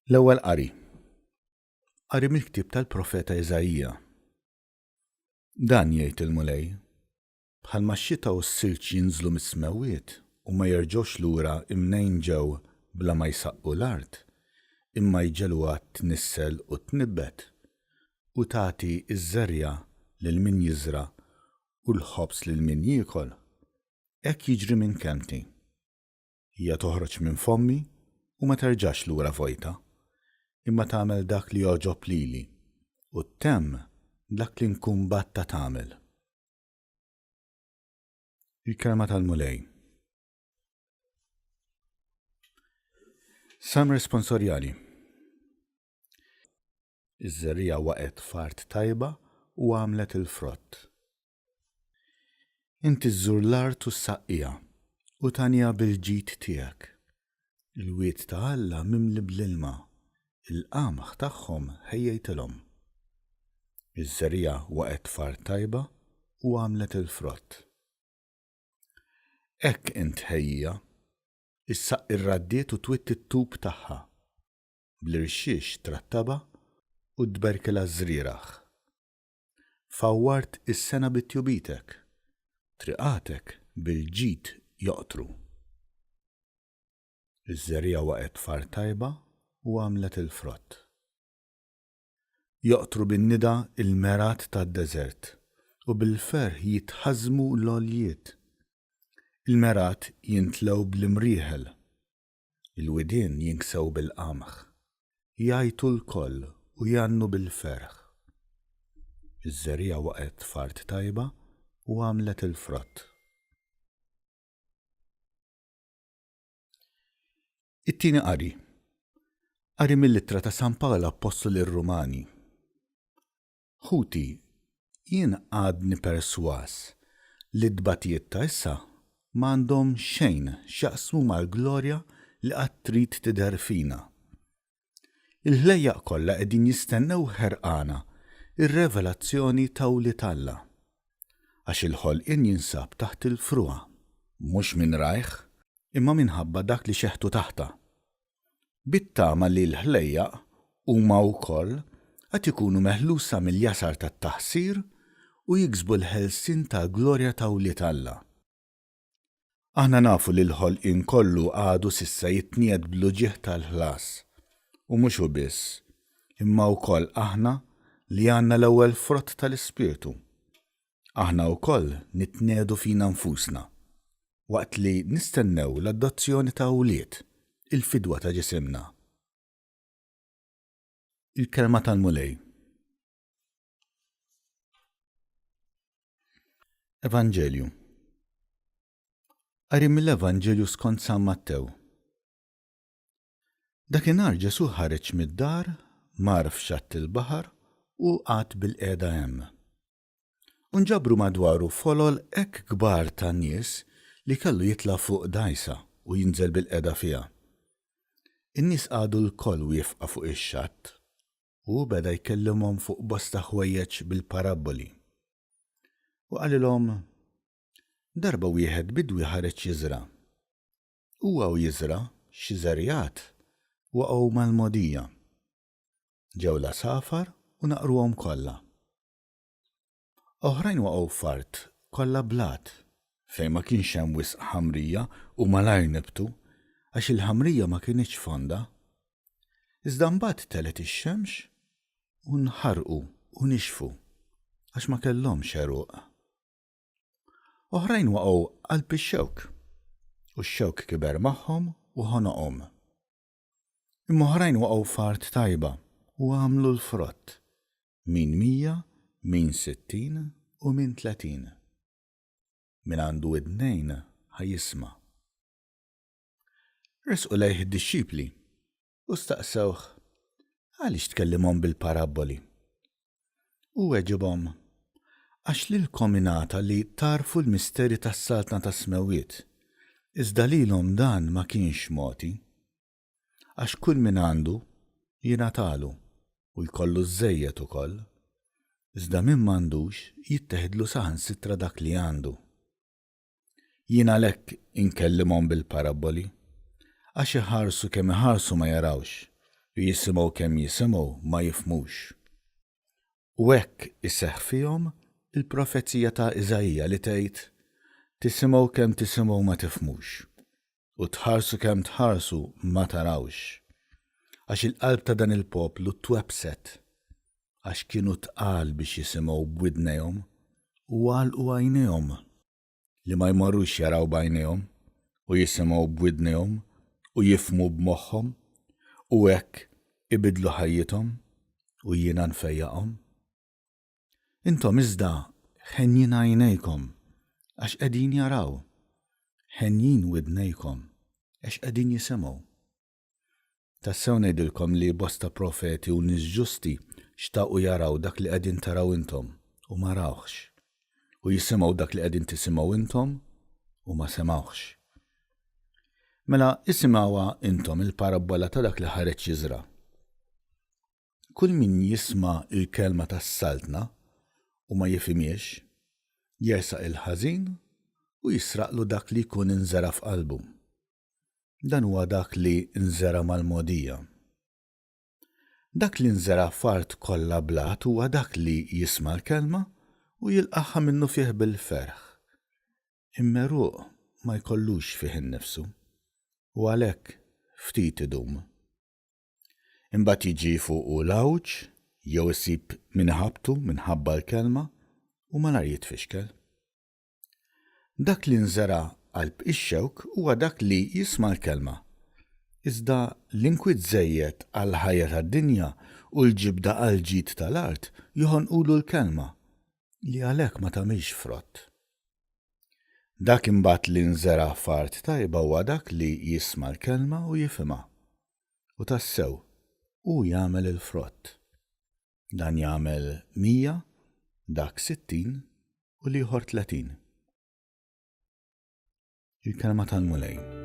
L-Ewwel Qari. Qari mill-ktieb tal-profeta Iżaija. Dan jgħid il-Mulej, Bħalma x-xita u s-silġ jinżlu mis-smewwiet u ma jerġgħux lura imnejn ġew bla ma jsaqqu l-art, imma jġegħluha tnissel u tnibbet, u tagħti ż-żerriegħa lil min jiżra' u l-ħobż lil min jiekol, hekk jiġri minn kelmti. Hija toħroġ minn fommi u ma terġax lura vojta, imma tagħmel dak li jogħġob lili u ttemm dak li nkun bgħattha tagħmel. Il-Kelma tal-Mulej. Salm responsorjali. Iż-żerriegħa waqgħet f'art tajba u għamlet il-frott. Inti żżur l-art u ssaqqiha, u tagħniha bil-ġid tiegħek. Il-wied ta' Alla mimli bl-ilma, il-qamħ tagħhom ħejjejtilhom. Iż-żerriegħa waqgħet f'art tajba u għamlet il-frott. Hekk int tħejjiha, issaqqi r-raddiet u twitti t-tub tagħha. Bl-irxiex trattabha u tberkilha ż-żrieragħ. Fawwart is-sena bi tjubitek, triqatek bil-ġid joqtru. Iż-żerriegħa waqgħet f'art tajba u għamlet il-frott. Joqtru bin-nida l-mergħat tad-deżert, u bil-ferħ jitħażżmu l-għoljiet. Il-mergħat jintlew bl-imrieħel. Il-widien jinksew bil-qamħ. Jgħajtu lkoll u jgħannu bil-ferħ. Iż-żerriegħa waqgħet f'art tajba u għamlet il-frott. It-tieni qari. Qari mill-ittra ta' San Pawl Appostlu lir-Rumani. Ħuti, jien għadni persważ li t-tbatijiet ta' issa ma għandhom xejn x'jaqsmu mal-glorja li għad trid tidher fina. Il-ħlejjaq kollha qegħdin jistennew ħerqana r-revelazzjoni ta' wlied Alla. Għax il-ħolqien jinsab taħt il-frugħa, mhux minn rajh, imma minħabba dak li xeħtu taħtha. Bit-tama li l-ħlejjaq huma wkoll għad ikunu meħlusa mill-jasar tat-taħsir u jiksbu l-ħelsien tal-glorja ta' wlied Alla. Aħna nafu li l-ħolqien kollu għadu s'issa jitniegħed bl-uġigħ tal-ħlas, u mhux hu biss, imma wkoll aħna li għandna l-ewwel frott tal-Ispirtu. Aħna wkoll nitniegħdu fina nfusna, waqt li nistennew l-adozzjoni ta' wlied, il-fidwa ta' ġisimna. Il-Kelma tal-Mulej. Evanġelju. Qari mill-Evanġelju skont San Mattew. Dakinhar Ġesù ħareġ mid-dar, mar f'xatt il-baħar u qagħad bilqiegħda hemm. U nġabru madwaru folol hekk kbar ta' nies li kellu jitla' fuq dgħajsa u jinżel bilqiegħda fiha. In-nies qagħdu lkoll wiefqa fuq ix-xatt, u hu beda jkellimhom fuq bosta ħwejjeġ bil-parabboli. U qalilhom, Darba wieħed bidwi ħareġ jiżra'. Huwa u jiżra', xi żerriegħat waqgħu mal-mogħdija. Ġew l-għasafar u naqruhom kollha. Oħrajn waqgħu f'art kollha blat, fejn ma kienx hemm wisq ħamrija u malajr nibtu, għax il-ħamrija ma kinitx fonda. Iżda mbagħad telgħet ix-xemx u nħarqu u nixfu, għax ma kellhomx għeruq. Oħrajn waqgħu qalb ix-xewk, u x-xewk kiber magħhom u ħonoqhom. Imma oħrajn waqgħu f'art tajba u għamlu l-frott, min 100, min 60 u min 30. Min għandu widnejn ħa jisma'. Resqu lejh id-dixxipli u staqsewh, Għaliex tkellimhom bil-parabboli? Hu weġibhom, Għax lilkom ingħata li tagħrfu l-misteri tas-saltna tas-smewwiet, iżda lilhom dan ma kienx mogħti. Għax kull min għandu, jingħatalu, u jkollu żżejjed ukoll, iżda min m'għandux jitteħidlu saħansitra dak li għandu. Jien għalhekk inkellimhom bil-parabboli, għax iħarsu kemm iħarsu ma jarawx, U jisimgħu kemm jisimgħu ma jifhmux. U hekk iseħħ fihom il-profezija ta' Iżaija li tgħid, Tisimgħu kemm tisimgħu ma tifhmux, u tħarsu kemm tħarsu ma tarawx. Għax il-qalb ta' dan il-poplu twebbset, għax kienu tqal biex jisimgħu b'widnejhom, u għalqu għajnejhom, li ma jmorrux jaraw b'għajnejhom, u jisimgħu b'widnejhom, u jifhmu b'moħħhom, u hekk ibiddlu ħajjithom, u jiena nfejjaqhom. Intom iżda henjin għajnejkom, għax qegħdin jaraw, henjin widnejkom, għax qegħdin jisimgħu. Tassew ngħidilkom li bosta profeti u nies ġusti xtaqu jaraw dak li qegħdin taraw intom u ma rawhx, u jisimgħu dak li qegħdin tisimgħu intom u ma semgħuhx. Mela isimgħuha intom il-parabbola ta' dak li ħareġ jiżra'. Kull min jisma' l-kelma tas-Saltna u ma jifhimhiex, jersaq il-ħażin u jisraqlu dak li jkun inżera' f'qalbu. Dan huwa dak li nżera' mal-mogħdija. Dak li nżera' f'art kollha blat huwa dak li jisma' l-kelma u jilqagħha minnufih bil-ferħ. Imma għeruq ma jkollux fih innifsu, u għalhekk ftit idum. Imbagħad jiġi fuqu l-għawġ jew isib min iħabbtu minħabba l-kelma u malajr jitfixkel. Dak li nżera' qalb ix-xewk huwa dak li jisma' l-kelma, iżda l-inkwiet żejjed għall-ħajja tad-dinja u l-ġibda għall-ġid tal-art joħonqulu l-kelma, li għalhekk ma tagħmilx frott. Dak imbagħad li nżera' f'art tajba huwa dak li jisma' l-kelma u jifhimha. U tassew, hu jagħmel il-frott. Dan jagħmel 100, dak 60 u l-ieħor 30. Il-Kelma tal-Mulej.